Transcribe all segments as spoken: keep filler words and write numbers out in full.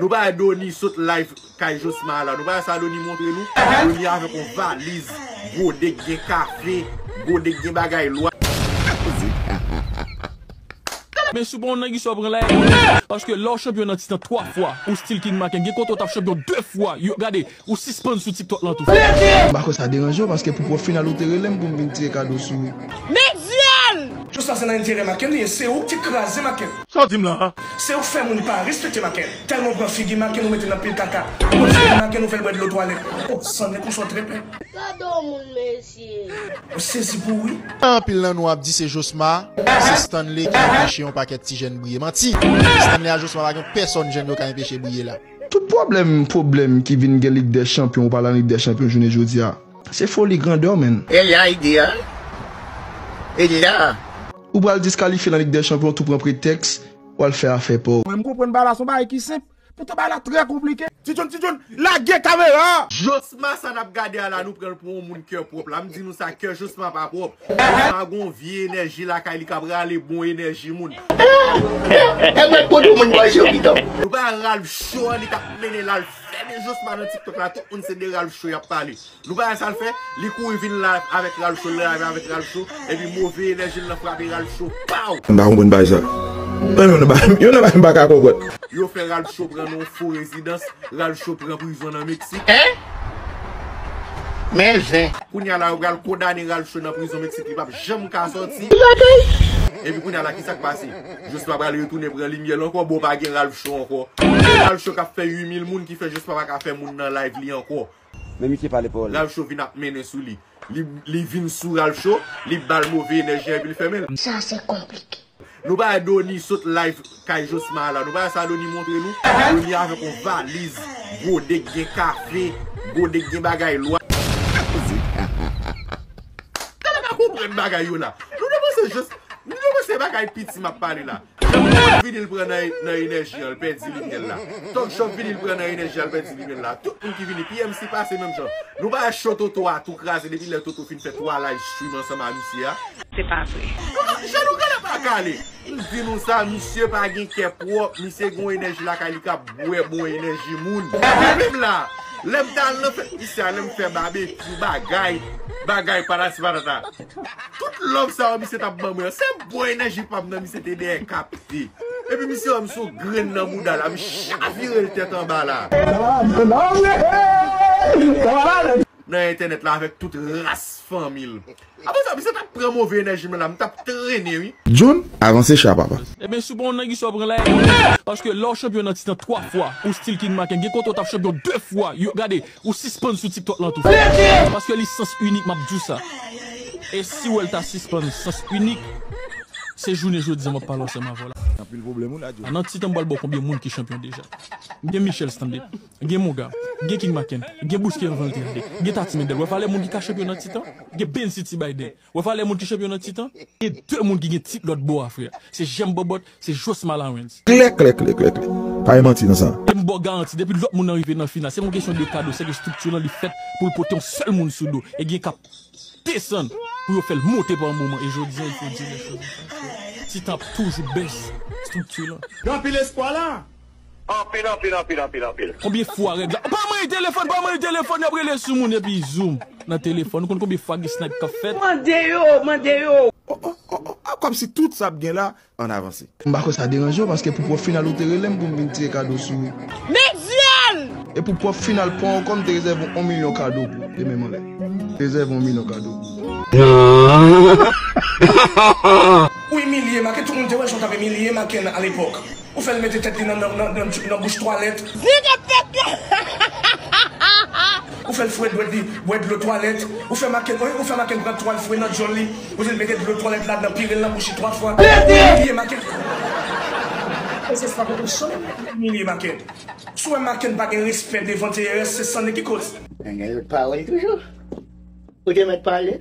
Nou pa wè Doni sot live kay Josma la. Nou pa wè sa Doni montre nou? Doni avèk yon valiz, gode k gen kafe, gode k gen bagay lwa. Men si w pa yon nèg sa w pran la. Paske lè w chanpyon nan titan twa fwa, ou still King Maken. Gen kote w t ap chanpyon de fwa. Yo, gade, ou sispann sou TikTok lan tou. M pa kwè sa deranje w, paske pou pwòp final ou te rele m pou m vin tire kado sou ou. Josma se nan enterè Maken li ye, se ou ki kraze Maken. Sa w di m la a? Se ou k fè moun pa respekte Maken. Tèlman w pran figi Maken ou mete nan pil kaka. Ou pran figi Maken ou fè l bwè dlo twalèt. O, san nèg ou sot trepè. Gade yon moun mesye. Ou sezi pou ou wi. Anpil nan nou ap di se Josma, se Stanley ki enpeche yon pakèt ti jèn briye. Manti! Stanley a Josma pa gen pèsòn jèn yo ka enpeche briye la. Tout pwoblèm, pwoblèm ki vin gen Lig dè Chanpyon ou pa nan Lig dè Chanpyon jounen jodi a, se foli grandè w, menn. E la ide a. E la. Ou pral diskalifye nan Lig dè Chanpyon, tou pran pretèks, w al fè afè pa w. Mwen, m konprann bagay la, se yon bagay ki senp. Poutan bagay la trè konplike. Ti John, Ti John, lage kamera a! Josma sa n ap gade a la, nou pran l pou yon moun kè pwòp la. M di nou sa, kè Josma pa pwòp. Josma gon vye enèji lakay li k ap rale bon enèji moun. E mwen k kote moun bòy se yo pitan. Nou pa Ralph Show an, li k ap mennen l al fèmen Josma nan TikTok la. Tout moun se de Ralph Show y ap pale. Nou pa wè sa l fè? Li kouri vin la avèk Ralph Show, li lave avèk Ralph Show, epi move enèji l nan frape Ralph Show. Paw! M pa konprann bagay sa. Mwen menm, nan bagay, yo nan bagay m pa ka konprann. Yo fè Ralph Show pran nan yon fo rezidans, Ralph Show pran prizon nan Meksik. Hein? Men zen. Kounye a la, yo pral kondane Ralph Show nan prizon Meksik, li p ap janm ka sòti. Epi kounye a la, kisa k pase? Josma pral retounen pran limyè l ankò, bon, pa gen Ralph Show ankò. Ralph Show k ap fè uit mil moun ki fè Josma pa ka fè moun nan live li ankò. Men misye pale pawòl. Ralph Show vin ap mennen sou li. Li, li vin sou Ralph Show, li ba l move enèji epi l fèmen l. Sa se konplike. Nou pa wè Doni sot live kay Josma la. Nou pa wè sa Doni montre nou? Doni avèk yon valiz, gode k gen kafe, gode k gen bagay lwa. Sa nou pa konprann bagay yo la? Nou te panse jis Nou se bagay piti m ap pale la. Jan Pwòp vini l pran nan, nan enèji an, l pèdi limyè l la. Talk Show vini l pran nan enèji an, l pèdi limyè l la. Tout moun ki vini, P M C pase menm jan. Nou pa wè cho Toto a tou kraze depi lè Toto fin fè twa live stream ansanm a misye a. Se pa vre. Nou pa, jan nou genlè pa kale. M di nou sa, misye pa gen kè pwòp, misye gen yon enèji lakay li k ap bwè bon enèji moun. Mwen menm la, lè m t al nan fèt misye a, lè m fè babekyou, bagay, bagay patati patata. Tout love sa yo misye t ap ban mwen an, se bon enèji pa m nan misye te dèyè kapte. Epi misye wè m sou grenn nan bouda la, m chavire l tèt anba la. Nan entènèt la avèk tout ras fanmi l. Apre sa, misye t ap pran move enèji m la, m t ap trennen wi. John, avanse cha papa. Ebyen, si w pa yon nèg sa w pran la, paske lè w chanpyon nan titan twa fwa, ou still King Maken, gen kote w t ap chanpyon de fwa, yo, gade, ou sispann sou TikTok lan tou. Paske li sans inik, m ap di w sa. E si w wè l ta sispann sans inik, se jounen jodi a m ap pale ansanm avè w la. Anpil pwoblèm wi la, John. A, nan titan m pral ba w konbyen moun ki chanpyon deja. M gen Michel Stanley, gen Monga, gen King Maken, gen Bouski anvan l te ale, gen Tati Mendel. W wè valè moun ki ka chanpyon nan titan? Gen Benzi T Biden. W wè valè moun ki chanpyon nan titan? Gen de moun ki gen tit lòt bò a, frè. Se Jèm Bòbòt, se Josma Lawrence. Klè, klè, klè, klè, klè. Pa gen manti nan sa. E m ba w garanti, depi lòt moun nan rive nan final, se pa yon kesyon de kado, se ke estrikti lan li fèt pou l pote yon sèl moun sou do. E gen k ap desann pou yo fè l monte pa yon moman. E jodi a, il faut dire les choses en face. Titan ap toujou bèse estrikti lan. Gen anpil espwa la. Anpil, anpil, anpil, anpil, anpil. Konbyen fwa règ la? Pa manyen telefòn, pa manyen telefòn, y ap rele sou moun epi zoom nan telefòn. Ou konn konbyen fwa gen snipe k ap fèt? Mande yo, mande yo. Oh, oh, oh, oh, ah, kòmsi tout sa ap gen la, ann avanse. M pa kwè sa deranje w, paske pou pwòp final ou te rele m pou m vin tire kado sou ou. Mèt zyèl! E pou pwòp final pa w ankò, m te rezève yon milyon kado pou ou, demen m anlè. Rezève yon milyon kado pou ou. Ou imilye Maken, tout moun te wè jan w t ap imilye Maken alepòk. Ou fè l mete tèt li nan, nan, nan, nan, nan bouch twalèt. Nèg ap fè kè. Ou fè l fouye dwèt li, bwè dlo twalèt. Ou fè Maken, ou fè Maken pran twal fouye nan djòl li. Ou di l mete dlo twalèt ladan, pire l nan bouch li twa fwa. Imilye Maken. E se sa pou janm imilye Maken. Si w wè Maken pa gen respè devan T R S, se Stanley ki koz. Men gen lòt pawòl toujou. Ou te mèt pale.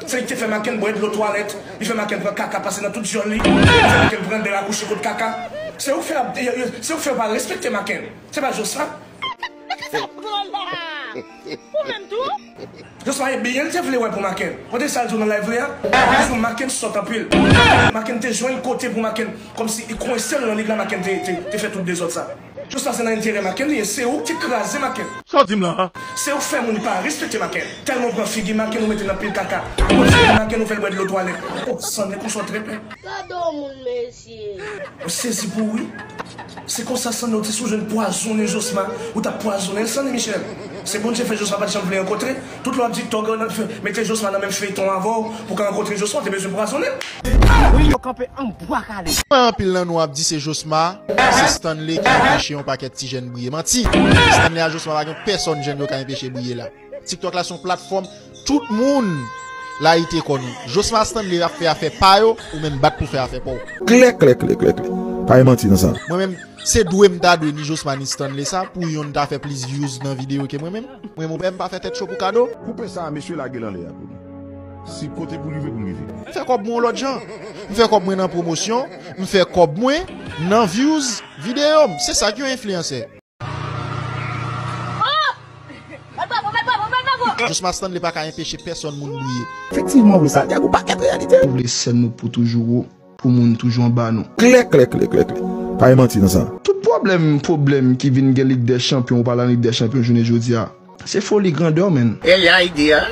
Se li ki te fè Maken bwè dlo twalèt, li fè Maken pran kaka pase nan tout djòl li, li fè Maken pran dèyè akouche kot kaka. Se ou k fè, se ou k fè yo pa respekte Maken. Se pa Josma. Sa pran la. Ou menm tou? Josma e byen l te vle wè pou Maken. Ou tande sa l di w nan live li a? Li di w Maken sòt anpil. Maken te jwenn kote pou Maken, kòmsi li kwense l nan lig la, Maken te, te, te fè tout dezòd sa. Josma se nan enterè Macken li ye, se ou ki kraze Macken. Sa w di m la a? Se ou k fè moun pa respekte Macken. Tèlman ou pran figi Macken ou mete l nan pil kaka. Ou pran figi Macken ou fè l bwè dlo twalèt. O, Stanley konsa w trè pè. Gade yon moun mesye. Ou sezi pou ou wi. Se konsa Stanley ou te sou jwenn pwazonnen Josma, ou t ap pwazonnen l Stanley Michel. Se Bondye fè Josma pa t janm vle rankontre. Tout lè w ap di tòg mete Josma nan menm feyton avè w pou ka rankontre Josma, ou te bezwen pwazonnen l. Wi, yo kanpe an bwa kale. Mwen anpil nan nou ap di se Josma, se Stanley ki anpeche yon pakèt ti jèn briye. Manti! Stanley a Josma pa gen pèsonn jèn yo ka anpeche briye la. TikTok la se yon platfòm tout moun layite kò nou. Josma Stanley ap fè afè pa yo, ou menm bat pou fè afè pa w. Klè, klè, klè, klè, klè. Pa gen manti nan sa. Mwen menm, se dwe m ta dwe ni Josma ni Stanley sa pou yonn ta fè plis views nan videyo ke mwen menm. Mwen menm ou pè m pa fè tèt cho pou kado. Koupe sa a mesye lage l anlè a pou nou. Si kote pou rive pou rive. M fè kòb mwen yon lòt jan. M fè kòb mwen nan pwomosyon, m fè kòb mwen nan views videyo m. Se sa k yon enfliyansè. Josma Stanley pa ka enpeche pèsonn moun briye. Efektivman vre sa, gen yon pakèt reyalite. Nou vle sèn nou pou toujou wo, pou moun toujou anba nou. Klè, klè, klè, klè, klè. Pa gen manti nan sa. Tout pwoblèm, pwoblèm ki vin gen Lig dè Chanpyon ou pa nan Lig dè Chanpyon jounen jodi a, se foli grandè w, menn. E la, ide a.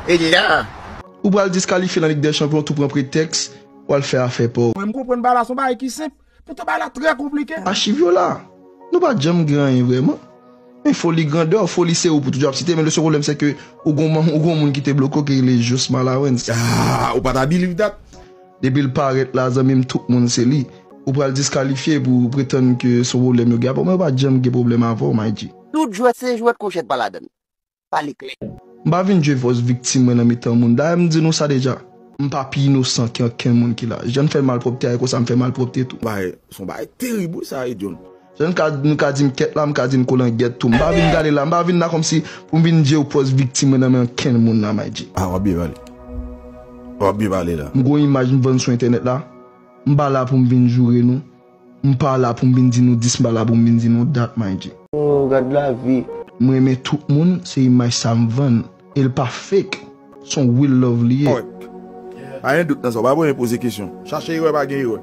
E la. Ou pral diskalifye nan Lig dè Chanpyon, tou pran pretèks, w al fè afè pa w. Mwen, m konprann bagay la, se yon bagay ki senp. Poutan bagay la trè konplike. Achiv yo la. Nou pa t janm gen anyen vrèman. Men foli grandè, foli se ou pou toujou ap site, men le sèl pwoblèm se ke ou gon, ou gon moun ki te bloke w ki rele Josma Lawrence. Ah, ou pa ta believe that? Depi l parèt la, zanmi m, tout moun se li. Ou pral diskalifye pou pretann ke se yon pwoblèm yo gen avè w, men yo pa t janm gen pwoblèm avè w, my G. Tout jwèt se jwèt, kouchèt pa ladann. Pale klè. M pa vin jwe fòs viktim mwen nan mitan moun. Dayè m di nou sa deja. M pa pi inosan ke ankenn moun ki la. Jan n fè malpwòpte a, e konsa m fè malpwòpte tou. Bagay, se yon bagay terib wi sa, Edyon. Jan n ka, nou ka di m kèt la, m ka di n kolangyèt tou. M pa vin gade la, m pa vin la kòmsi pou m vin jwe fòs viktim mwen nan men ankenn moun nan, my G. Ah, w ap byen pale. W ap byen pale la. M gon imaj m vann sou entènèt la. M pa la pou m vin joure nou. M pa la pou m vin di nou dis, m pa la pou m vin di nou dat, my G. Oh, gad lavi. M renmen tout moun, se imaj sa m vann. E l pa fake. Se yon real love li ye. Kòrèk. Pa gen dout nan sa, w pa bezwen poze kesyon. Chache erè, pa gen erè.